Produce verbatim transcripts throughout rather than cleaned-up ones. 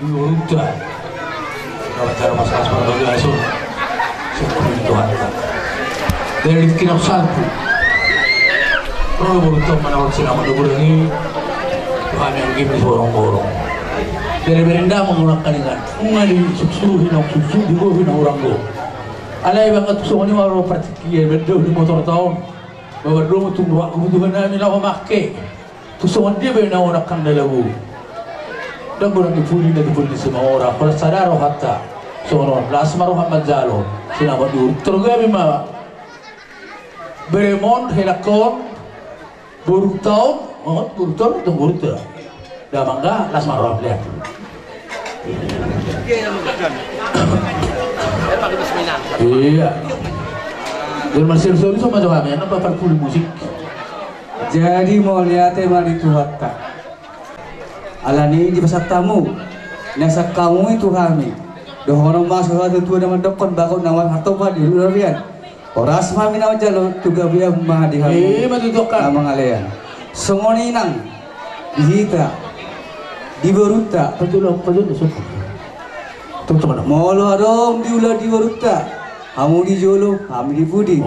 Di borunta. Dapat cara mas-mas marbagason. Siap di Tuhanta. Dari di kinok salpu. Ro borunta manawar sinamot do borunta i. Tuhan yang gim di borong-borong. Bere-bere nda menggunakan ikan. Nunga di suksuru hinang suksuru di go hinang urang go. Alai bangga tu songon i maro partikki ya bendo di motor taon. Babar domu tung ruak kebutuhan nami laho make. Tu songon dia be na onak kang dalagu. Dang godang di pudi na di pudi ni Simanjorang. Holan sada rohanta. Songon on las ma roha manjalo. Sinamot di urut torgabe ma. Beremon helakkon. Boru taon. Oh, boru taon tong boru taon. Damang ga las ma roha melihat. Iya. Jadi masih sori sama jawabnya. Apa parpuli musik? Jadi mauliate ma di Tuhanta. Alani i dipasahat hamu na sangkamu i tu hami. Dohonon ma so hatuatua na mandokkon bagot na marhartopa di ulaon. Horas ma hami na manjalo tu gabean ma di hami. Ima tutu kan. Na mangalean. Songon i nang di hita di borunta. Pajolo pajolo sopo. Molo adong di ulaon di borunta, hamu di jolo, hami di pudi.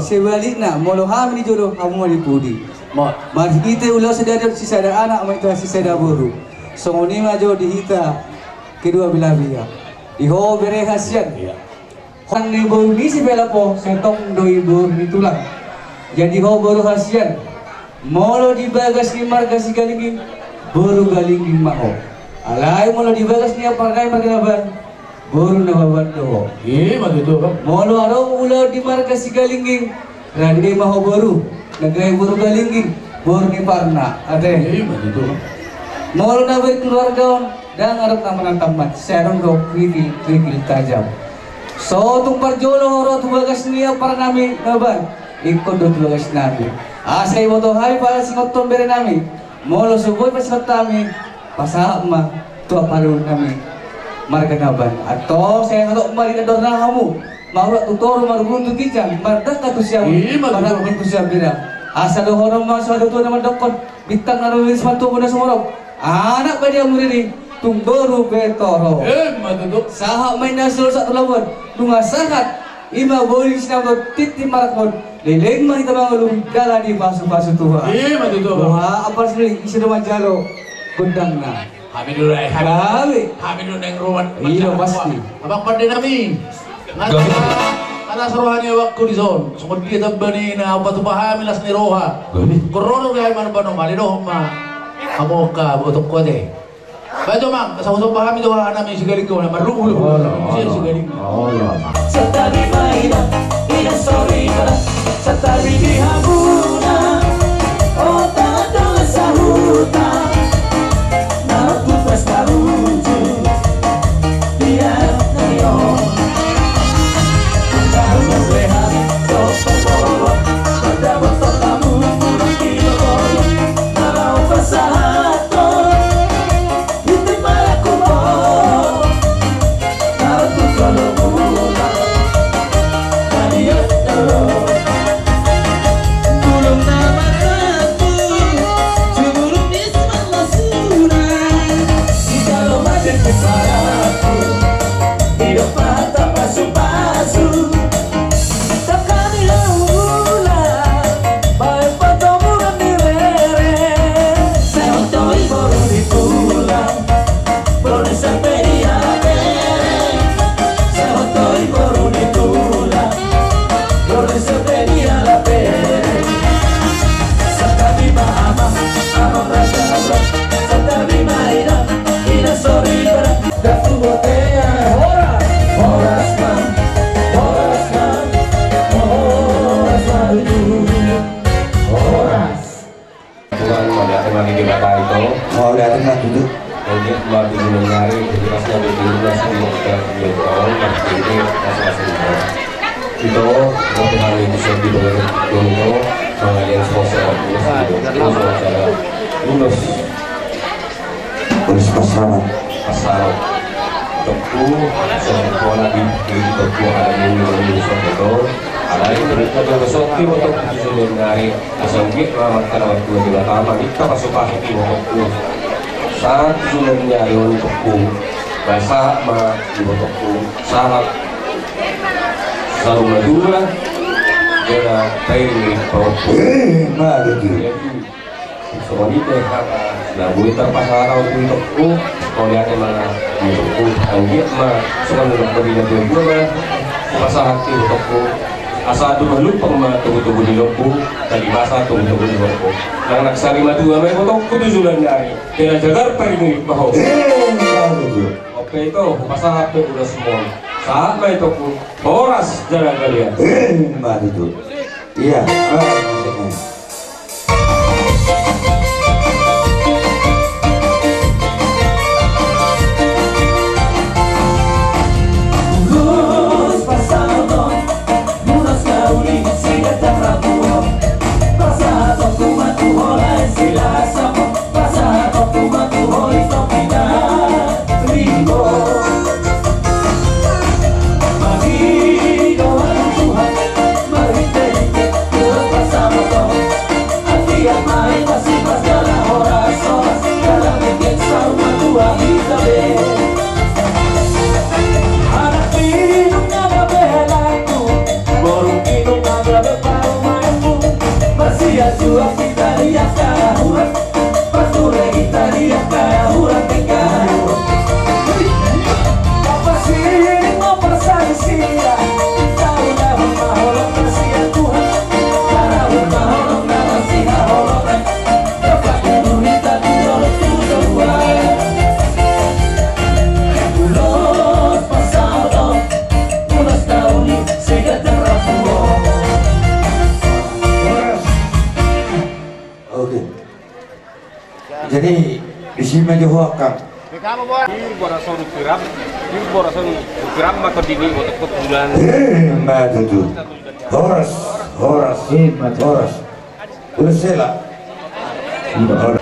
Sebalikna, molo hami di jolo, hamu ma di pudi. Marhite ulaon sadari on sisada anak ma hita sisada boru. Songon i ma jo di hita kedua belah pihak. Di ho bere hasian. Holan ni boru ni si Pelapo, sai tong do i boru ni tulang. Jadi ho boru hasian. Molo di bagas ni marga Sigalingging, boru Galingging ma ho. Alai molo di bagas ni amparnami marga Nababan, boru Nababan do ho. Ima tutu. Molo adong ulaon di marga Sigalingging, rade ma ho boru. Na gabe boru Galingging, boru ni parna. Ate. Ima tutu. Molo na berkeluarga on, dang adong na manantammat, sai adong do kerikil-kerikil tajam. So tung parjolo ho ro tu bagas ni amparnami Nababan, ingkon do tu bagasnami. Asa iboto hami pasingothon berenami. Molo so boi pasingot hami, pasahat ma tu amparnami marga Nababan. Antong sai hatop ma di andorna hamu. Marurat tu toru, margulung tu ginjang, mardangka tu siamun, maranggi tu siambira. Asa dohonon ma so hatuatua na mandokkon, bintang na rumiris ma tu bona sumorop. Anak badia muriri, tung boru pe torop. Ima tutu. Sahat ma inna solo sahat tu labuan. Nunga sahat, ima boi sinamot tintin marangkup. Leleng ma hita mangolu, jala dipasupasu Tuhan. Ima tutu. Boha ampar suli, ise do manjalo gondangna? Hami do, eh, hami. Hami do naeng roman. Iyo pasti. Abang pandenami. Ngana saroha ni abangku dison. Songon dia tamba ni na patupa hami las ni roha. Gororo ge hami manumba nomale dohot ma. Hamu angka botongku ate. Bajo mang, asa hutupa hami do hami Sigalingging na marluhuluh. Sigalingging. Santabi ma ina, ina soriba. Santabi di hamuna. O tangan dongan sahuta. Tulang, mauliate ma di Debata ito. Mauliate ma tutu. Oke, mauliate ma tutu. Ito, oke, hal ini bisa kita dulu, mauliate ma tutu. Terus acara lulus. Terus pasaran. Pasaran. Tokku, so pola di, di tokku ada minggu minggu so betul. Ada yang berita juga so, di tokku sudah dari asal git, lawan karena waktu di belakang, kita masuk pasti waktu. Sahat tu joloan ni ari on, itokku. Ba sahat ma, ibotokku. Sahat. Saur matua. Jala pairing-iring pahompu. Eh, ma tutu. Jadi, songon i pe hata na boi tarpasahat tu itokku. Mauliate ma, itokku. Anggiat ma songon na tadinna tuatua ma hupasahat tu itokku. Asa dumba lumpang ma togu-togu ni lombu, tali basa togu-togu ni lombu. Nang naksari matua ma ibotokku tu joloan ni ari. Jala jagar pairing-iring pahompu. Eh, ma tutu. Oke, ito, hupasahat pe ulos mon. Sahat ma, itokku. Horas jala gabe. Eh, ma tutu. Iya, ah, maksudnya. Ulos pasahaton, ulos na uli, sian hata rambu on. Pasahatonku ma tu ho lae, silas sapo. Pasahatonku ma tu ho, ito pinaribot. Marhite Tuhan, marhite-hite ulos pasahaton. Anggiat ma hita sipas jala horas-horas, jala mangihut saur matua hita be. Anak ninna gabe helangku, boru ninna gabe parumaenku. Marsianjuang hita di angka na hurang. Parture hita di angka na hurang denggan. Papasiding ma parsarian, taulahon ma holong na sian Tuhan. Tarahon ma holong na marsihaholongan. Dapat umur hita tu dolok tu toruan. Ulos pasahaton, ulos na uli, sian hata rambu on. Oke. Jadi, di sini aja hoak, Kang. Pir boras on piram, pir boras on piram, maka dini otot-otot bulan. Eh, ma tutu. Horas, horas, eh, ma tutu. Horas. Udah sela. Horas.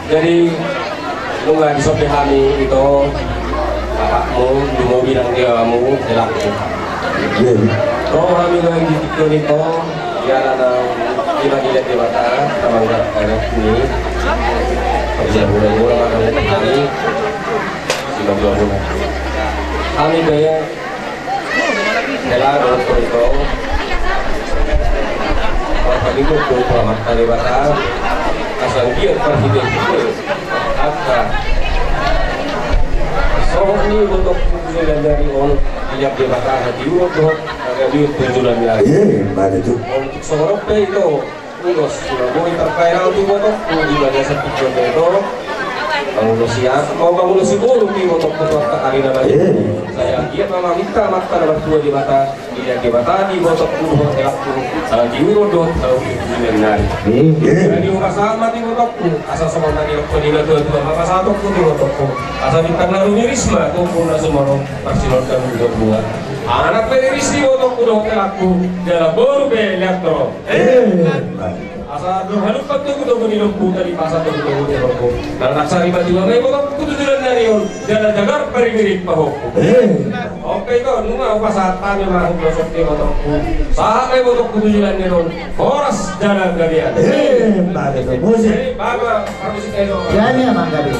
Jadi, nunga disomba hami ito, bapakmu, lumobi nang di amu, helangku. Iya. Ro hami nang di tikon ito, Ia na, na, ima di Debata, na manggarai ni. Ia mula-mula, manggarai ni. Ima mula-mula. Hami be, hela dohot ito. Parpadimu tu Amanta Debata. Asa anggiat parhite-hite. Angka. Songon i ibotokku tu joloan ni ari on, ia Debata hatiuron dohot. Angka di ujung joloan ni ari. Iya, ima tutu. Untuk songon on pe ito, ulos na boi tarpasahat tu ibotokku di bagasan tingki on ito. Mangulosi, mau mangulosi boru tu ibotokku tu angka ari na baru. Iya. Sai anggiat ma maminta Amanta na martua Debata, ia Debata di ibotokku dohot helangku, hatiuron dohot hau di ujung joloan ni ari. Iya. Jadi hupasahat ma tu ibotokku, asa songon na nidok ni natua-tua ma pasahatonku tu ibotokku. Asa bintang na rumiris ma, tumpul na sumorop, parsinondang di buah. Anak pe riris di ibotokku dohot helangku, jala boru pe lean torop. Eh. Asa dorhalumpang togu-togu ni lombu, tali basa togu-togu ni lombu. Nang naksari matua ma ibotokku tu joloan ni ari on, jala jagar pairing-iring pahompu. Eh. Oke, ito, nunga hupasahat hami ma tu ibotokku. Sahat ma ibotokku tu joloan ni ari on. Horas jala gabe. Eh, ima tutu. Musik. Eh, baba. Jadi, Amang Gade.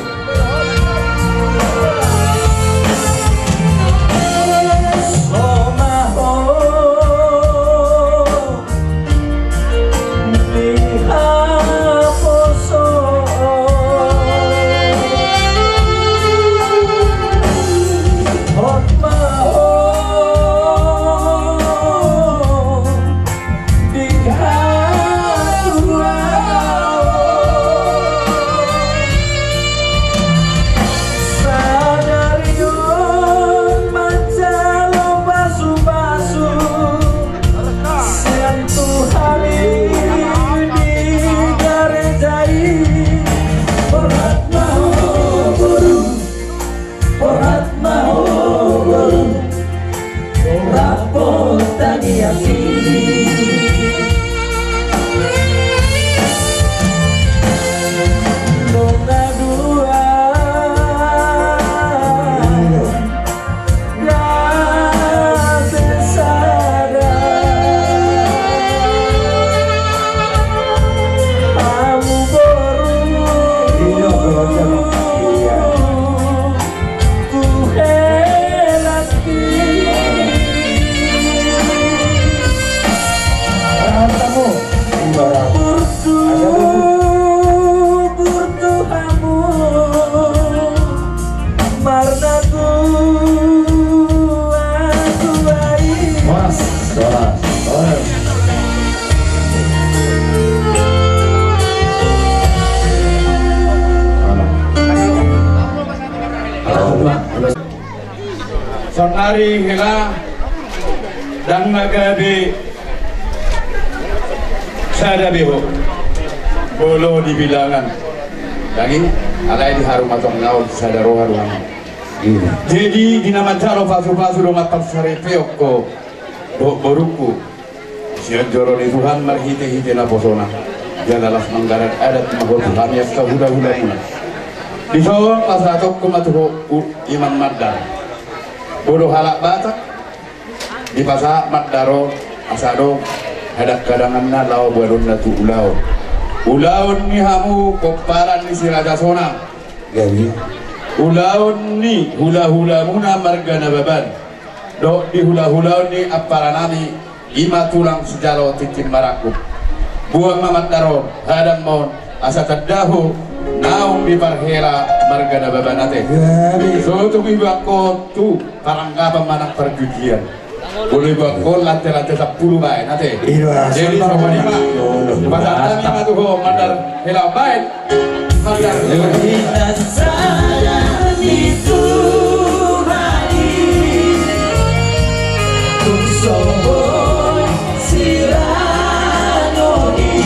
Saonnari hela ndang na gabe sada be ho, molo di bilangan daging, alai di harumatonga on sada roha do hami. Jadi di na manjalo pasupasu dohot parsaripeon ho dohot borungku, sian joro ni Tuhan marhitehite naposona, jala las manggarar adat ma ho tu hami angka hulahulamuna. Dison pasahatonku ma tu ho, Imam Mandar. Molo halak Batak dipasahat Mandar on asa adong hadanghadanganna laho boanonna tu ulaon. Ulaon ni hamu pomparan ni Si Raja Sonang. Ulaon ni hulahulamuna marga Nababan dohot di hulahulamuna i, amparanami, i ma tulang sijalo tintin marangkup. Boan ma Mandar on, hadang ma on, asa tanda ho naung diparhela marga Nababan ate. So tung iboan ho tu paranggapan manang parjujian. Molo iboan ho lantelante sampulu baen ate. Jadi songon i ma. Pasahat hami ma tu ho Mandar, hela baen. Mandar. Inna sada ni Tuhan i, tung so boi sirano i,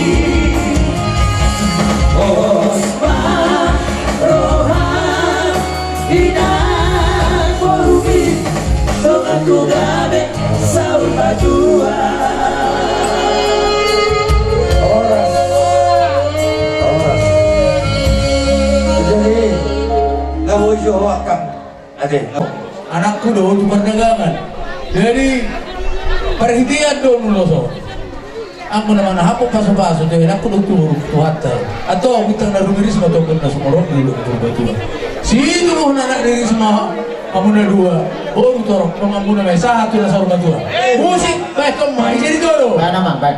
pos ma roha di na boru i, donganku gabe saur matua. Horas. Horas. Jadi, na boi jo ho angkang. Ate. Anakku do tu pardagangan. Jadi, parhitean do molo so. Anggo na manahaphon pasupasu, tu anakku do tu Tuhanta. Antong bintang na rumiris ma tu angka na sumorop di luhut Purbatua. Situbuhon anak ni Risma, hamu na dua, boru torop, donganmuna ma i, sahat tu na saur matua. Musik, baen hamu ma i, jadi tolu. Baen ma, baen.